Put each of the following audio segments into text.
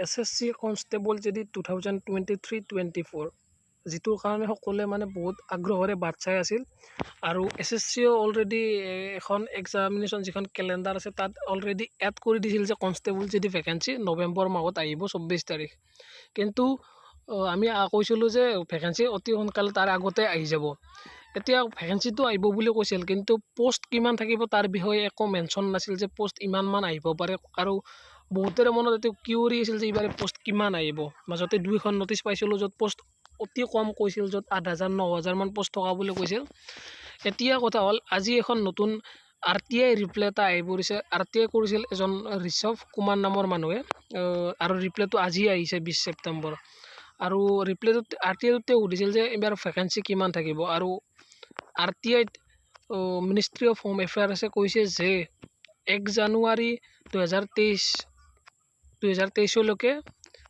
SSC constable GD 2023-24, যিটোৰ কাৰণে সকলোৱে মানে বহুত আগ্ৰহেৰে বাট চাই আছিল। আৰু এছএছচিয়ে অলৰেডি এখন এক্সামিনেশ্যন যিখন কেলেণ্ডাৰ আছে, তাত অলৰেডি এড কৰি দিছিল যে কনষ্টেবল জিডি ভেকেঞ্চি নৱেম্বৰ মাহত আহিব 24 তাৰিখ। কিন্তু আমি কৈছিলোঁ যে ভেকেঞ্চি অতি সোনকালে তাৰ আগতে আহি যাব। এতিয়া ভেকেঞ্চিটো আহিব বুলি কৈছিল, কিন্তু পষ্ট কিমান থাকিব তাৰ বিষয়ে একো মেনশ্যন নাছিল যে পষ্ট ইমানমান আহিব পাৰে। আৰু বহুতৰে মনত এইটো কিউৰি আছিল যে এইবাৰ পষ্ট কিমান আহিব। মাজতে দুইখন নটিচ পাইছিলোঁ য'ত পষ্ট অতি কম কৈছিল, য'ত 8 হাজাৰ, 9 হাজাৰমান পষ্ট থকা বুলি কৈছিল। এতিয়া কথা হ'ল, আজি এখন নতুন আৰটিআই ৰিপ্লাই এটা আহি পৰিছে। আৰটিআই কৰিছিল এজন ঋষভ কুমাৰ নামৰ মানুহে আৰু ৰিপ্লাইটো আজি আহিছে 20 ছেপ্টেম্বৰ। আৰু ৰিপ্লাইটোত, আৰটিআইটোত তেওঁ সুধিছিল যে এইবাৰ ভেকেঞ্চি কিমান থাকিব। আৰু আৰটিআইত মিনিষ্ট্ৰি অফ হোম এফেয়াৰ্ছে কৈছে যে 1 জানুৱাৰী 2023লৈকে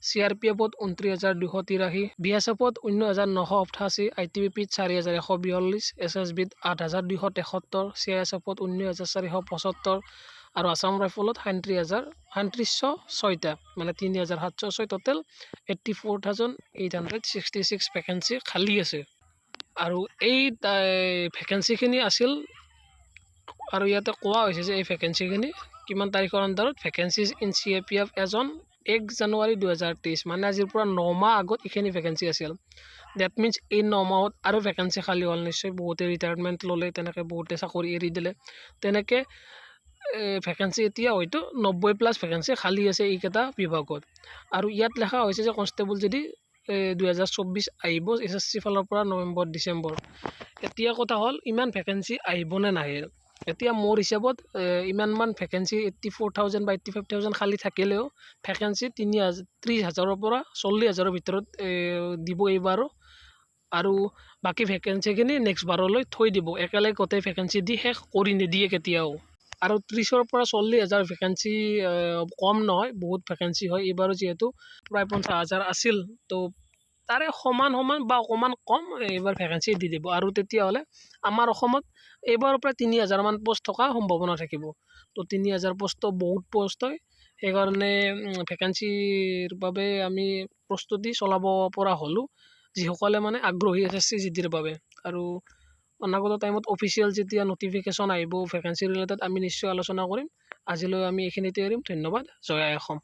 চিআৰপিএফত 29,283, বিএছএফত 19,988, আইটিবিপিত 4142, এছএছবিত 8273, চিআইএছএফত 19,475 আৰু আছাম ৰাইফলত 37,706টা, মানে 3706। Total 84,866 vacancy খালী আছে। আৰু এই ভেকেঞ্চিখিনি আছিল আৰু ইয়াতে কোৱা হৈছে যে এই ভেকেঞ্চিখিনি কিমান তাৰিখৰ আণ্ডাৰত, vacancies in CAPF as on 1 জানুৱাৰী 2023, মানে আজিৰ পৰা 9 মাহ আগত এইখিনি ভেকেঞ্চি আছিল। That means এই 9 মাহত আৰু ভেকেঞ্চি খালী হ'ল নিশ্চয়। বহুতে ৰিটায়াৰমেণ্ট ল'লে, তেনেকৈ বহুতে চাকৰি এৰি দিলে। তেনেকৈ ভেকেঞ্চি এতিয়া হয়তো 90 প্লাছ ভেকেঞ্চি খালী আছে এইকেইটা বিভাগত। আৰু ইয়াত লেখা হৈছে যে কনষ্টেবল জিডি 2024 আহিব এছএছচি ফালৰ পৰা নৱেম্বৰ, ডিচেম্বৰ। এতিয়া কথা হ'ল, ইমান ভেকেঞ্চি আহিবনে নাহে? এতিয়া মোৰ হিচাপত ইমানমান ভেকেঞ্চি, 84,000 বা 85,000 খালী থাকিলেও ভেকেঞ্চি 3 হাজাৰ, 30 হাজাৰৰ পৰা 40 হাজাৰৰ ভিতৰত দিব এইবাৰো। আৰু বাকী ভেকেঞ্চিখিনি নেক্সট বাৰলৈ থৈ দিব। একেলগে গোটেই ভেকেঞ্চি দি শেষ কৰি নিদিয়ে কেতিয়াও। আৰু 30ৰ পৰা 40 হাজাৰ ভেকেঞ্চি কম নহয়, বহুত ভেকেঞ্চি হয়। এইবাৰো যিহেতু প্ৰায় 50 হাজাৰ আছিল, তো তাৰে সমান সমান বা অকণমান কম এইবাৰ ভেকেঞ্চি দি দিব। আৰু তেতিয়াহ'লে আমাৰ অসমত এইবাৰৰ প্ৰায় 3 হাজাৰমান পষ্ট থকা সম্ভাৱনা থাকিব। তো 3 হাজাৰ পষ্টটো বহুত পষ্ট হয়। সেইকাৰণে ভেকেঞ্চিৰ বাবে আমি প্ৰস্তুতি চলাব পৰা হ'লোঁ, যিসকলে মানে আগ্ৰহী এছএছচি জিডিৰ বাবে। আৰু অনাগত টাইমত অফিচিয়েল যেতিয়া নটিফিকেশ্যন আহিব ভেকেঞ্চি ৰিলেটেড, আমি নিশ্চয় আলোচনা কৰিম। আজিলৈ আমি এইখিনিতে এৰিম। ধন্যবাদ। জয় আই অসম।